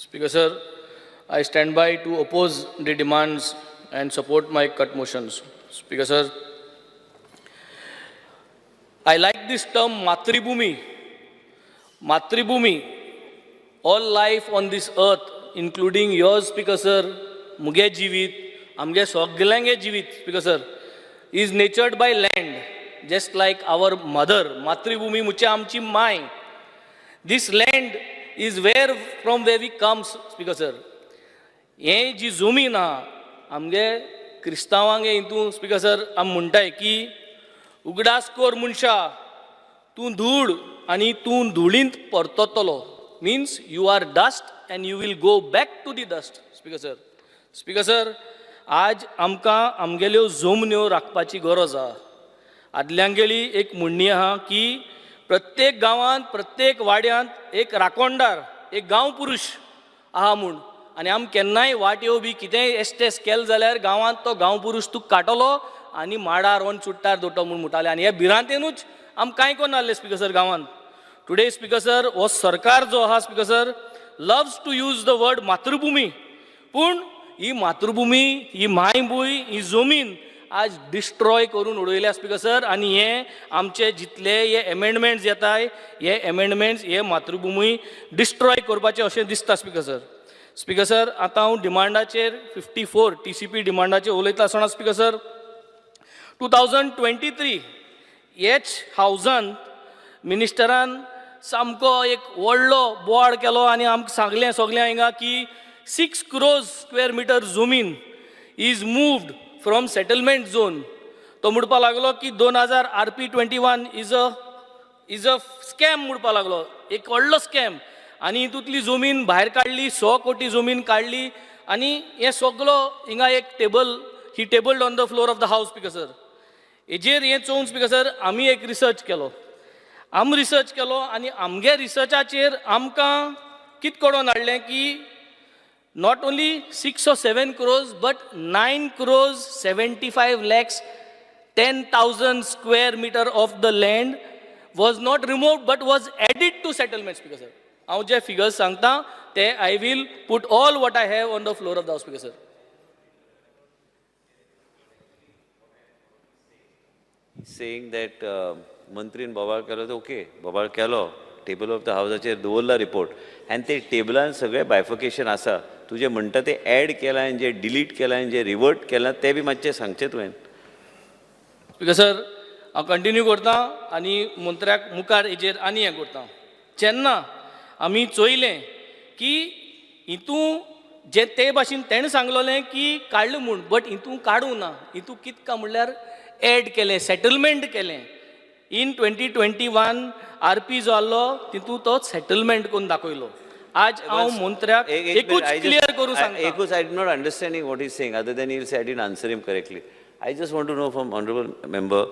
Speaker sir, I stand by to oppose the demands and support my cut motions. Speaker sir, I like this term Matribhumi. Matribhumi, all life on this earth, including yours, Speaker sir, मुगे जिवीत, आमगे सगल्यांगे जिवीत, Speaker sir, is nurtured by land, just like our mother. मातृभूमी म्हणजे आमची my. This land is where from where we comes, Speaker sir. हें जी जमीन आहा आमगे क्रिस्तांवांगे हितून, स्पिकर सर, आमी म्हणटाय की उगडास कोर मनशा, तूं धूळ आनी तूं धुळींत परततलो, means you are dust and you will go back to the dust, Speaker sir. Speaker sir, आज आमकां आमगेल्यो जमन्यो राखपाची गरज आहा. आदल्यांगेली एक म्हणणी आहा की प्रत्येक गांवांत, प्रत्येक वाड्यांत एक राखणदार, एक गांव पुरूश आहा म्हूण. आनी आम केन्नाय वाट्यो बी कितेंय एस्टेस केले जाल्यार गांवांत तो गांव पुरूश तुका काडटलो आनी माडार वन चुट्टार दवरटलो म्हूण म्हणटाले. आनी ह्या भिरांतेनूच आम कांय करनासले, स्पिकर सर, गांवांत. टुडे, स्पिकर सर, हो सरकार जो आहा, Speaker sir, loves to use the word मातृभूमी, पूण ही मातृभूमी, ही मायभूंय, ही जमीन आज डिस्ट्रॉय करून उडयल्या, स्पिकर सर. आनी हे आमचे जितले हे एमेंडमेंट्स येताय, हे एमेंडमेंट्स हे मातृभूमी डिस्ट्रॉय करपाचे अशें दिसता, स्पिकर सर. स्पिकर सर, आतां हांव डिमांडाचेर, 54 TCP डिमांडाचेर उलयता आसतना, स्पिकर सर, 2023 हेच हावजान मिनिस्टरान सामको एक व्हडलो बोवाळ केलो आनी आमकां सांगलें सगळ्यां हिंगा की 6 क्रोज स्क्वेअर मिटर जमीन is moved from settlement zone. तो म्हणपा लागलो की 2000 RP 21 is a scam म्हणपा लागलो, एक व्हडलो स्कॅम. आनी हितूंतली जमीन भायर काडली, 100 कोटी जमीन काडली. आनी हें सगलो हिंगा एक table, he tabled on the floor of the house, Speaker sir. हेजेर हें चोवन, स्पिकर सर, आमी एक रिसर्च केलो. आमी रिसर्च केलो आनी आमगे रिसर्चाचेर आमकां कित कळोन हाडलें की not only 6 or 7 crores but 9 crores 75 lakhs 10,000 square meter of the land was not removed but was added to settlement, Speaker sir. हांव जे फिगर्स सांगता ते I will put all what I have on the floor of the house, Speaker sir. Saying that मंत्रीन बोवाळ केलो तर okay, बोवाळ केलो, table of the हावजाचेर दवरला report आनी ते टेबलान सगळें बायफर्केशन आसा. तुजें म्हणटा तें एड केलां आनी जें डिलीट केलां आनी जें रिवर्ट केलां तें बी मातशें सांगचें तुवें. स्पिकर सर, हांव कंटिन्यू करता आनी मंत्र्याक मुखार हेजेर आनी हें करता. जेन्ना आमी चोयलें की हितूं जे ते भाशेन तेणें सांगलोलें की काडलें म्हूण, बट हितूं काडूं ना. हितूं कितका म्हणल्यार एड केलें, सेटलमेंट केलें. इन 2021 RP जो आहलो तितूं तो सेटलमेंट करून दाखयलो. आज हांव मंत्र्याक एकूच क्लियर करूं सांगता. एकूच, I am not understanding what he's saying, other than he'll say I didn't answer him correctly. I just want to know from honorable member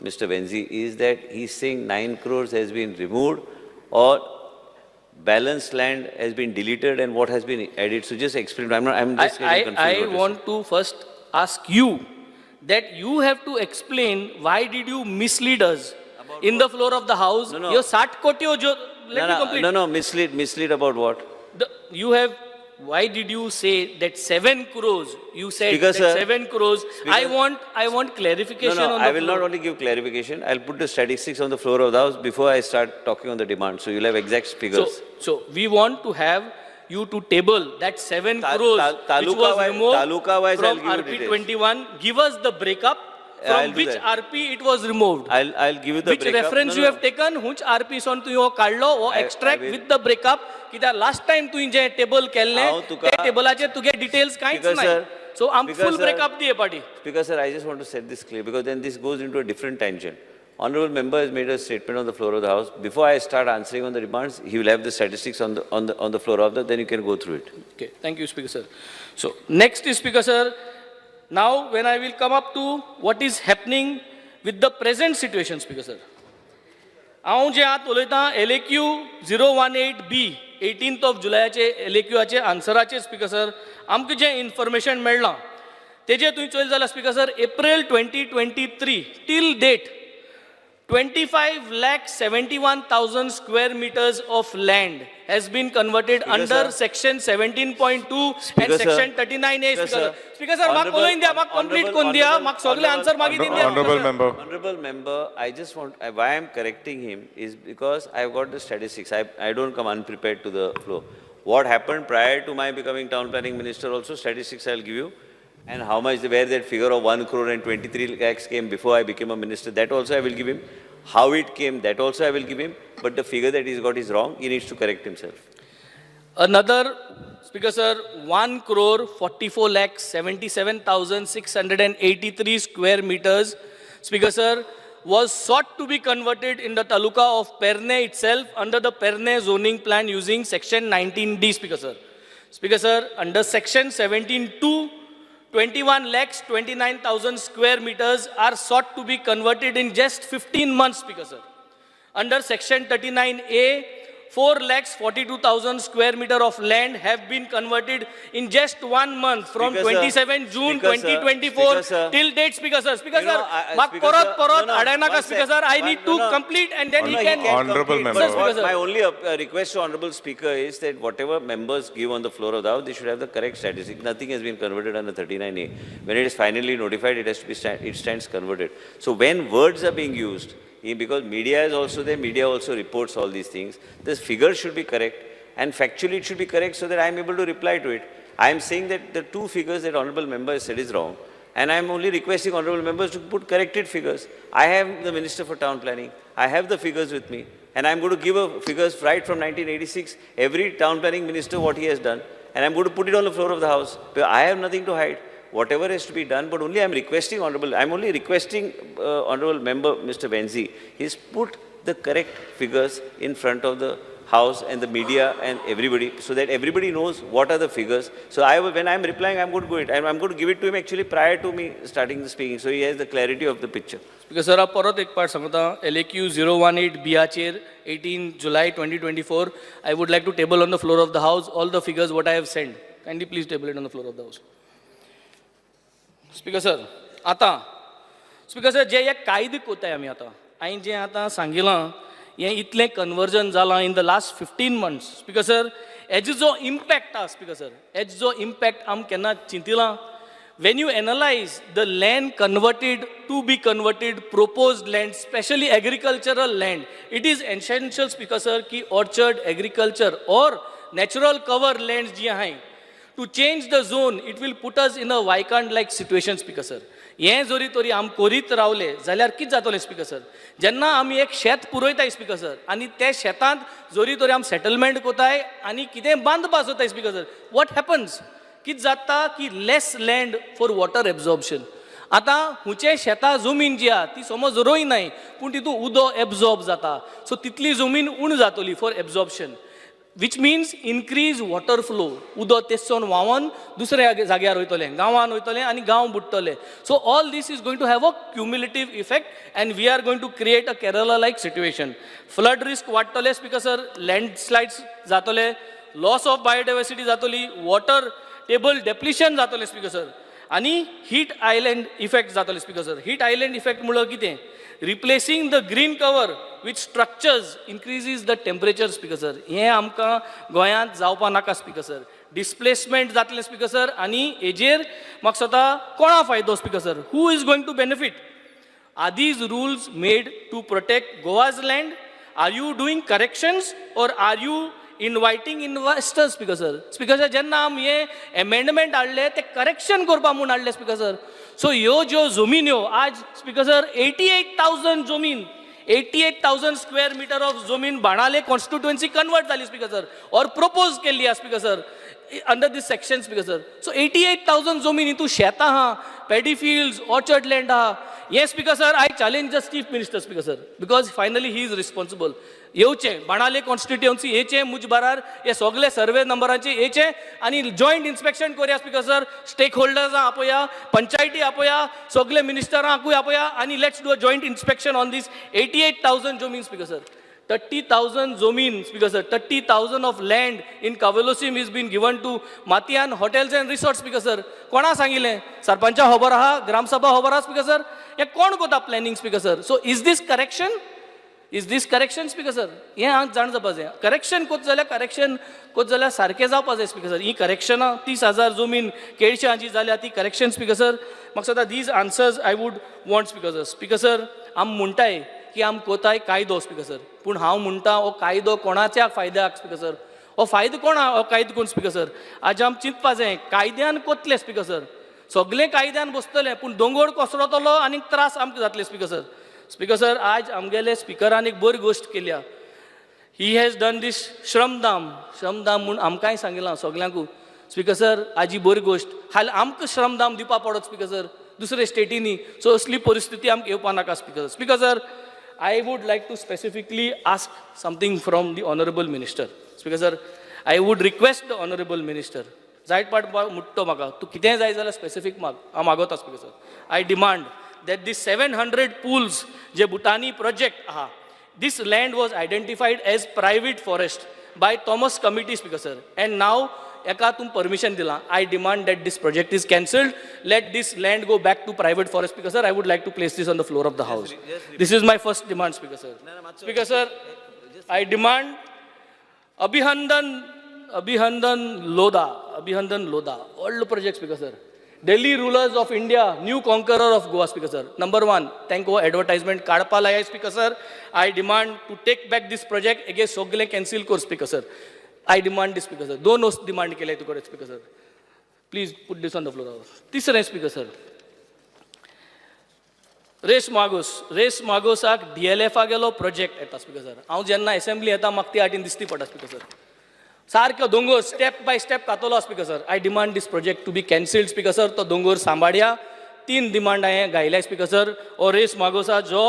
Mr. Venzi is that he's saying 9 crores has been removed or balanced land has been deleted and what has been added. So just explain. I'm not, I'm just getting confused I what you're want to first ask you that you have to explain why did you mislead us in the floor of the house. No. Your 60 कोट्यो जो, let No, me no, complete. No, mislead about what? You have, why did you say that 7 crores? You said Speaker, that sir, 7 crores. I Speaker- want clarification No, on I the will floor. Not only give clarification, I'll put the statistics on the floor of the house before I start talking on the demand. So you'll have exact figures. So we want to have you to table that 7 crores which taluka was removed taluka wise from I'll give you RP details. 21. Give us the breakup I'll from do which that. RP it was removed. I'll give you the which breakup. Reference No, you no. have taken, which RP सोन तुवें हो काडलो हो I extract will- with the breakup, कित्याक last time तुवें जें table केल्लें हांव तुका- ते टेबलाचेर तुगे डिटेल्स कांयच Speaker ना. Sir, सो आम Speaker फूल sir, breakup दी पाटी. Speaker sir, I just want to set this clear because then this goes into a different tangent. Honorable member has made a statement on the floor of the house. Before I start answering on the demands, he will have the statistics on the floor of the, then you can go through it. Okay, thank you, Speaker sir. So next is, Speaker sir, now when I will come up to what is happening with the present situation, Speaker sir. हांव जे आतां उलयतां LAQ 018B, 18th of जुलयाचे एलएक्यूचे आन्सराचे, speaker sir, आमकां जें information मेळ्ळां तेजें तुवें चोयलें जाल्यार, Speaker sir, April 2023 till date 25,71,000 square meters of land has been converted Speaker, under sir. Section 17.2 and Speaker, sir. Section 39A. Speaker, Speaker, sir. sir. Speaker, sir, म्हाका Honorable- उलोवन दिया, म्हाका complete honorable- करून दिया, honorable- म्हाका सगळे answer मागीर दिवन दिया. Honorable member. Honorable member, I just want, why I'm correcting him is because I've got the statistics. I don't come unprepared to the floor. What happened prior to my becoming town planning minister also, statistics I'll give you. And how much, where that figure of 1 crore and 23 lakhs came before I became a minister, that also I will give him. How it came, that also I will give him. But the figure that he's got is wrong. He needs to correct himself. Another, Speaker sir, 1 crore 44 lakh 77,683 square meters, Speaker sir, was sought to be converted in the taluka of Perne itself under the Perne zoning plan using section 19D, Speaker sir. Speaker sir, under section 17.2, 21 lakhs 29,000 square meters are sought to be converted in just 15 months, Speaker sir. Under section 39A, 4 lakhs 42,000 square meter of land have been converted in just 1 month from Speaker, sir. 27 June Speaker, sir. 2024 Speaker, sir. Till date, Speaker sir. Speaker You know, sir, I- म्हाका Speaker परत sir, परत no, no, अडयनाका one Speaker sec. sir, I One- need no, to no. Complete and then No, he no, can. he can Honorable complete, member. but Sir, Speaker, sir. My only request to honorable speaker is that whatever members give on the floor of the house, they should have the correct statistic. Nothing has been converted under 39A. When it is finally notified, it has to be it stands converted. So when words are being used, because media is also there, media also reports all these things, this figure should be correct and factually it should be correct so that I am able to reply to it. I am saying that the two figures that honorable member has said is wrong. And I am only requesting honorable members to put corrected figures. I have the Minister for Town Planning. I have the figures with me. And I am going to give a figures right from 1986, every town planning minister what he has done. And I am going to put it on the floor of the house. Because I have nothing to hide. Whatever has to be done, but only I am requesting honorable, I am only requesting honorable member Mr. Venzi, he's put the correct figures in front of the house and the media and everybody, so that everybody knows what are the figures. So I, when I'm replying, I'm going to go it. I'm going to give it to him actually prior to me starting the speaking, so he has the clarity of the picture. Speaker sir, हांव परत एक पाट सांगता, LAQ 018 बियाचेर 18 July 2024, I would like to table on the floor of the house all the figures what I have send. Kindly please table it on the floor of the house. Speaker sir, आतां speaker sir, जे हे कायदे कोताय आमी आतां, हांवें जें आतां सांगिलां, हें इतलें कन्वर्जन जालां in the last 15 months, Speaker sir, हेजो जो इम्पॅक्ट आसा, स्पीकर सर, हेजो जो इम्पॅक्ट आमी केन्ना चिंतिलां? When you analyze the land converted, to be converted, proposed land, specially agricultural land, it is essential, Speaker sir, की orchard, agriculture or natural cover lands जी आहाय, to change the zone, it will put us in a Vaikanth like situation, Speaker sir. हें जरी तरी आमी करीत रावले जाल्यार कितें जातलें, स्पीकर सर? जेन्ना आमी एक शेत पुरयताय, स्पीकर सर, आनी ते शेतांत जरी तरी आमी सेटलमेंट कोताय आनी कितें बांदपा सोदताय, स्पीकर सर, what happens, कितें जाता की less land for water absorption. आतां हुंचे शेतां जमीन जी आहा ती समज रोयनाय, पूण तितून उदक एब्जॉर्ब जाता, सो तितली जमीन उण जातली for absorption, which means increase water flow. उदक तेचसून व्हांवन दुसऱ्या जाग्यार वयतलें, गांवान वयतलें आनी गांव बुडटले. So all this is going to have a cumulative effect and we are going to create a Kerala like situation. Flood risk वाडटले, स्पीकर सर, लँडस्लायड्स जातले, लॉस ऑफ बायोडायवर्सिटी जातली, वॉटर टेबल डेप्लिशन जातलें, speaker sir, आनी heat island effect जातले. Speaker sir, heat island effect म्हणल्यार कितें? Replacing the green cover with structures increases the temperature, Speaker sir. हें आमकां गोंयांत जावपा नाका, स्पीकर सर. डिस्प्लेसमेंट जातलें, स्पीकर सर. आनी हेजेर म्हाका दिसता कोणा फायदो, Speaker sir? Who is going to benefit? Are these rules made to protect Goa's land? Are you doing corrections or are you inviting investors, Speaker sir? Speaker sir, जेन्ना आमी हे amendment हाडले ते correction करपा म्हूण हाडले, Speaker sir. So ह्यो ज्यो जमिन्यो आज, Speaker sir, 88,000 जमीन, 88,000 square meter of जमीन बाणाले कॉन्स्टिट्युएन्सी कन्वर्ट जाली, Speaker sir, or propose केल्ली आहा, Speaker sir, under this section, Speaker sir. So 88,000 जमीन, हितू शेतां आहा, paddy fields, orchard land आहा. हे, Speaker sir, I challenge the Chief Minister, Speaker sir, because finally he is responsible. येवचें बाणाले कॉन्स्टिट्युएन्सी येचें, मुजबारार हे सगळे सर्वे नंबरांचे येचें आनी जॉयंट इन्स्पेक्शन करुया, स्पीकर सर. स्टेक होल्डर्सां आपया, पंचायती आपया, सगळे मिनिस्टरांकूय आपया आनी let's do a joint inspection on this 88,000 जमीन, स्पीकर सर. 30,000 जमीन, Speaker sir, 30,000 of land in Cavelossim is been given to Mathiyan Hotels and Resort, Speaker sir. कोणा सांगिल्लें? सरपंचा खबर आहा, ग्रामसभा खबर आहा, स्पीकर सर? हें कोण कोता planning, Speaker sir? So is this correction? Is this correction, Speaker sir? हें हांव जाण जावपा जाय. करेक्शन कोत जाल्यार, करेक्शन कोत जाल्यार सारकें जावपा जाय, स्पीकर सर. ही करेक्शनां, 30,000 जमीन केळश्यां जी जाल्या ती करेक्शन, स्पीकर सर? म्हाका दिसता these answers I would want, Speaker sir. Speaker sir, आम म्हणटाय की आम कोताय कायदो, स्पीकर सर, पूण हांव म्हणटा हो कायदो कोणाच्या फायद्याक, स्पीकर सर? हो फायदो कोण हो कायदो कोण, स्पीकर सर? आज आम चिंतपा जाय. कायद्यान कोतले, स्पीकर सर, सगळे कायद्यान बसतले, पूण दोंगोर कोसळतलो आनी त्रास आमकां जातले, स्पीकर सर. स्पीकर सर, आज आमगेले स्पिकरान एक बरी गोश्ट केल्या. He has done this श्रमदान. श्रमदान म्हूण आमकांय सांगिलां सगल्यांकू, स्पीकर सर. आज ही बरी गोश्ट. हाल आमकां श्रमदान दिवपा पडत, स्पीकर सर, दुसरे स्टेटींनी. सो असली परिस्थिती आमकां येवपा नाका, Speaker. Speaker sir, I would like to specifically ask something from the honourable minister. Speaker sir, I would request the honourable minister. जायत पाट मुट्टो म्हाका, तूं कितेंय जाय जाल्यार स्पेसिफीक माग, हांव मागोता. Speaker sir, I demand that this 700 pools जे भुटानी प्रोजेक्ट आहा, this land was identified as private forest by Thomas Committee, Speaker sir, and now एका तुम परमिशन दिलां. I demand that this project is cancelled. Let this land go back to private forest, Speaker sir. I would like to place this on the floor of the house. This is my first demand, Speaker sir. Speaker sir, I demand अभिहंदन, अभिहंदन Lodha, अभिहंदन Lodha व्हडलो project, Speaker sir. Delhi rulers of India, new conqueror of Goa, Speaker sir, number one. तांकां हो advertisement काडपा लाय. Speaker sir, I demand to take back this project. Again सगलें cancel कर, Speaker sir. I demand this, Speaker sir. दोन वस्त demand केले तुकडे, Speaker sir. Please put this on the floor. तिसरें, स्पीकर सर, रेस मागोस. रेस मागोसाक डी एल एफा गेलो प्रोजेक्ट येता, स्पीकर सर. हांव जेन्ना एसेंब्ली येता, म्हाका ती आटीन दिसती पडटा, स्पीकर सर. सारको दोंगोर स्टेप बाय स्टेप कातलो, Speaker sir. I demand this project to be cancelled, Speaker sir. तो दोंगोर सांबाळया. तीन डिमांड हांवें घायल्या, स्पीकर सर. हो रेस मागोसा जो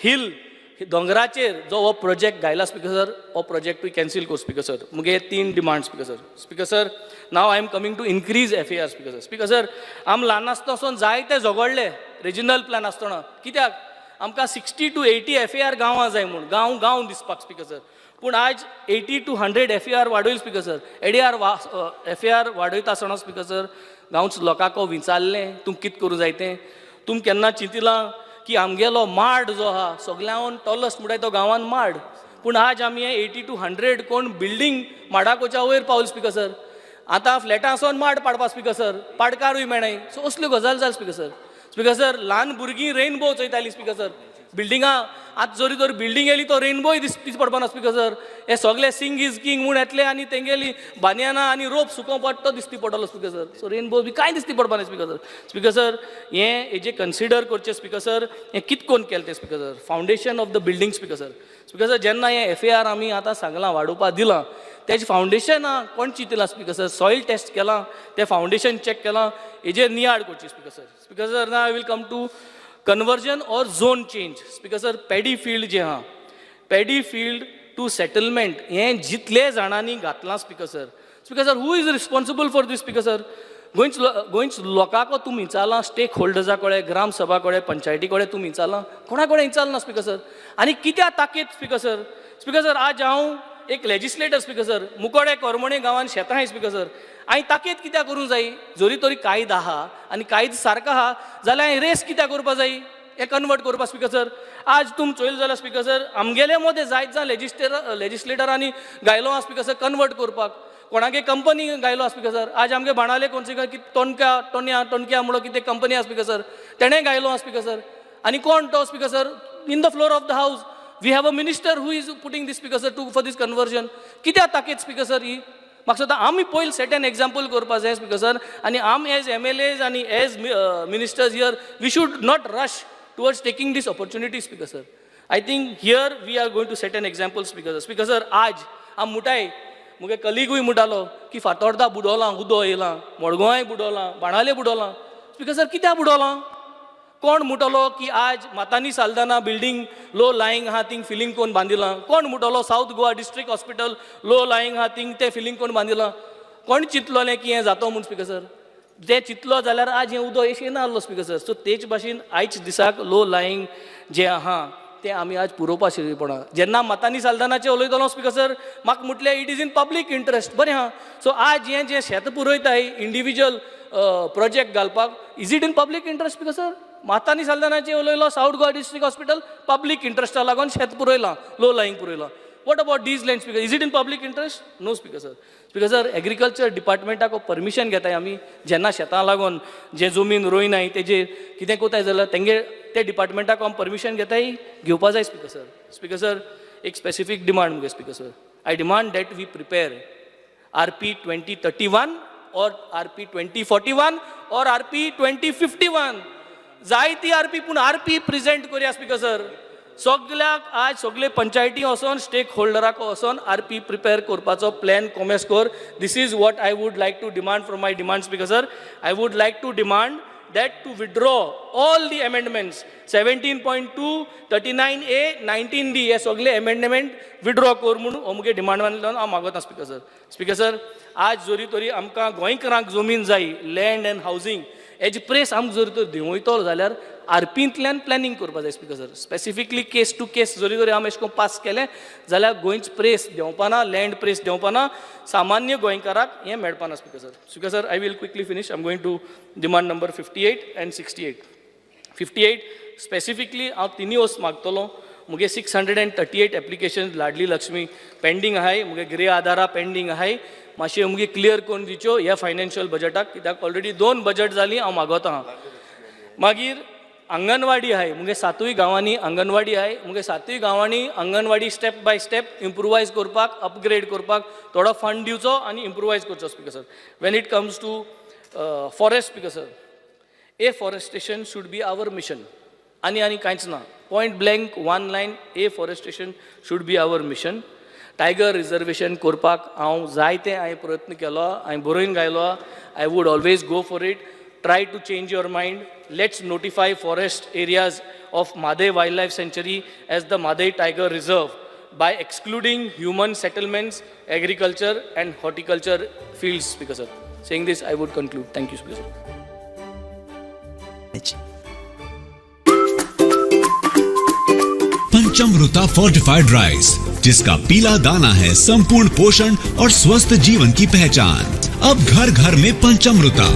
हिल दोंगराचेर जो हो प्रोजेक्ट घायला, स्पीकर सर, हो प्रोजेक्टूय कॅन्सील कर, स्पीकर सर. मुगे तीन demand, Speaker sir. Speaker sir, now I am coming to increase FAR, Speaker sir. Speaker sir, आम ल्हान आसतना वचोन जायते झगडले रिजनल प्लॅन आसतना. कित्याक आमकां 60 to 80 FAR गांवां जाय म्हूण, गांव गांव दिसपाक, स्पीकर सर. पूण आज 80 to 100 FAR वाडयल, स्पीकर सर. एडीआर वा एफएआर वाडयता आसतना, स्पीकर सर, गांवच लोकांक विचारलें तूं कित करूं जाय तें? तुम केन्ना चिंतिलां की आमगेलो माड जो आहा सगळ्यान टॉलस्ट म्हणटाय तो गांवान माड, पूण आज आमी 80 टू 100 कोण बिल्डींग माडाकोच्या वयर पावल, स्पीकर सर. आतां फ्लॅटां वचोन माड पाडपा, स्पीकर सर, पाडकारूय मेळनाय. सो असल्यो गजाल जाल, स्पीकर सर. स्पीकर सर, ल्हान भुरगीं रेनबो चोयतालीं, स्पीकर सर, बिल्डिंगां. आतां जरी तर बिल्डींग येयली तो रेनबोय दिस पडपा ना, स्पीकर सर. हे सगळे सिंग is king म्हूण येतले आनी तेंगेली बानयानां आनी रोप सुकोवंक पडटा तो दिसती पडटलो, स्पीकर सर. सो रेनबो बी कांय दिसती पडपा ना, स्पीकर सर. स्पीकर सर, हें हेजें कन्सिडर करचें, स्पीकर सर. हें कित कोन्न केलें तें, Speaker sir? Foundation of the building, Speaker sir. Speaker sir, जेन्ना हें एफएआर आमी आतां सांगलां वाडोवपा दिलां, तेजें फावंडेशन कोण चिंतलां, स्पीकर सर? सॉयल टेस्ट केलां? तें फावंडेशन चॅक केलां? हेजेर नियाळ करची, स्पीकर सर. स्पीकर सर, ना I will come to conversion or zone change. Speaker sir, paddy field जे आहा, पॅडी फील्ड टू सेटलमेंट हें जितले जाणांनी घातलां, Speaker sir, Speaker sir, who is responsible for this, Speaker sir? गोंयच लोकांक तुमी विचारलां? Stake होल्डर्सा कडेन, ग्रामसभा कडेन, पंचायती कडेन तुमी विचारलां? कोणा कडेन विचारना, स्पीकर सर. आनी कित्याक ताकीत, स्पीकर सर? स्पीकर सर, आज हांव एक लेजिस्लेटर, स्पीकर सर. मुकोडे कोरमोणे गांवान शेतां आहाय, स्पीकर सर. हांवें ताकीत कित्याक करूंक जाय? जरी तरी कायदो आहा आनी कायदो सारको आहा जाल्यार हांवें रेस कित्याक करपा जाय हें कन्वर्ट करपा, स्पीकर सर? आज तुम चोयल जाल्यार, स्पीकर सर, आमगेले मदें जायत जाण लेजिस्लेटरांनी घायलो आहा, स्पीकर सर, कन्वर्ट करपाक. कोणागे कंपनी घायलो आहा, स्पीकर सर. आज आमगे बाणावले कोणचे की टोनक्या टोन्या टोनक्या म्हणून कितें कंपनी आहा, स्पीकर सर, तेणें घायलो आहा, स्पीकर सर. आनी कोण तो, Speaker sir? In the floor of the house we have a minister who is putting this, Speaker sir, to for this conversion. कित्याक ताकीत, स्पीकर सर, ही? म्हाका दिसता आमी पयलीं सेट एन एग्जाम्पल करपा जाय, स्पीकर सर. आनी आम एज एमएलएज आनी as ministers here, we should not rush towards taking this opportunity, Speaker sir. I think here we are going to set an example, Speaker sir. Speaker sir, आज आम मुटाय, मुगे कलिगूय म्हणटालो की फातोर्दा बुडोलां, उदो येयलां, मडगांवाय बुडोलां, बाणावले बुडोलां. स्पीकर सर, कित्याक बुडोलां? कोण म्हणटलो की आज मातानी साल्दाना बिल्डींग लो लायींग आहा, थिंग फिलींग कोण बांदिलां? कोण म्हणटलो South Goa District Hospital low lying आहा, थिंग तें फिलींग कोण बांदिलां? कोण चिंतलोलें की हें जातो म्हूण, स्पीकर सर? जें चिंतलो जाल्यार आज हें उदक येशें ना आसलो, स्पीकर सर. सो तेच भाशेन आयज दिसाक लो लायींग जें आहा तें आमी आज पुरोवपा पडना. जेन्ना मातानी साल्दानाचें उलयतलो स्पिकर सर, म्हाका म्हटलें it is in public interest. बरें आहा. सो आज हें जें शेत पुरयताय इंडिविज्युअल प्रोजेक्ट घालपाक, is it in public interest, Speaker sir? मातानी साल्दानाचें उलयलो, South Goa District Hospital public इंट्रस्टा लागून शेत पुरयलां, लो लायींग पुरयलां. What about these land, Speaker? Is it in public interest? No, Speaker sir. Speaker sir, agriculture डिपार्टमेंटाक permission घेताय आमी. जेन्ना शेतां लागून जे जमीन रोयनाय, तेजेर कितें कोताय जाल्यार तेंगे ते डिपार्टमेंटाक आमी परमिशन घेताय, घेवपा जाय स्पिकर सर. स्पिकर सर, एक स्पेसिफीक डिमांड मुगे, Speaker sir. I demand that we prepare RP 2031 or RP 2041 or RP 2051. जायती आरपी, पूण आरपी प्रेझेंट करुया स्पिकर सर. सगल्याक आज सगले पंचायती वचोन, स्टेक होल्डराक वचोन आरपी प्रिपेर करपाचो प्लॅन कोमेस कर. This is what I would like to demand from my demand, Speaker sir. I would like to demand that to withdraw all the amendments 17.2, 39A, 19D. हे सगळे amendment withdraw कर म्हणून हो मुगे demand मानल्यान हांव मागता स्पिकर सर. स्पिकर सर, आज जरी तरी आमकां गोंयकारांक जमीन जाय, लँड अँड हावजींग हेजी प्रेस आमकां जरी तर देंवयतलो जाल्यार आरपींतल्यान प्लॅनिंग करपा जाय, Speaker sir. Specifically case to case जरी तरी आमी अशें करून पास केलें जाल्यार गोंयच प्रेस देंवपाना, लँड प्रेस देंवपाना, सामान्य गोंयकाराक हें मेळपाना, Speaker sir. Speaker sir, I will quickly finish. I am going to demand number 58 and 68. 58 specifically हांव तिनूय वस्त मागतलो. मुगे 638 application Ladli Lakshmi pending आहाय, मुगे गृह आधारा पेंडींग आहाय. मातशें मुगे क्लियर करून दिवच्यो ह्या फायनान्शियल बजटाक, कित्याक ऑलरेडी दोन बजट जालीं हांव मागोता आहा. मागीर अंगणवाडी आहाय, मुगे सातूय गांवांनी अंगणवाडी आहाय. मुगे सातूय गांवांनी अंगणवाडी स्टेप बाय स्टेप इम्प्रुवायज करपाक, अपग्रेड करपाक थोडो फंड दिवचो आनी इम्प्रुवायज करचो, Speaker sir. When it comes to forest, Speaker sir, afforestation should be our mission. आनी कांयच ना. Point blank, one line, afforestation should be our mission. Tiger reservation करपाक हांव जायते हांवें प्रयत्न केलो, हांवें बरोवन घायलो. I would always go for it. Try to change your mind. Let's notify forest areas of Mhadei Wildlife Sanctuary as the Mhadei Tiger Reserve by excluding human settlements, agriculture and horticulture fields, Speaker sir. Saying this, I would conclude. Thank you, Speaker sir. Panchamrita fortified rice, जिसका पीला दाना है संपूर्ण पोषण और स्वस्थ जीवन की पहचान। अब घर घर में पंचमृता।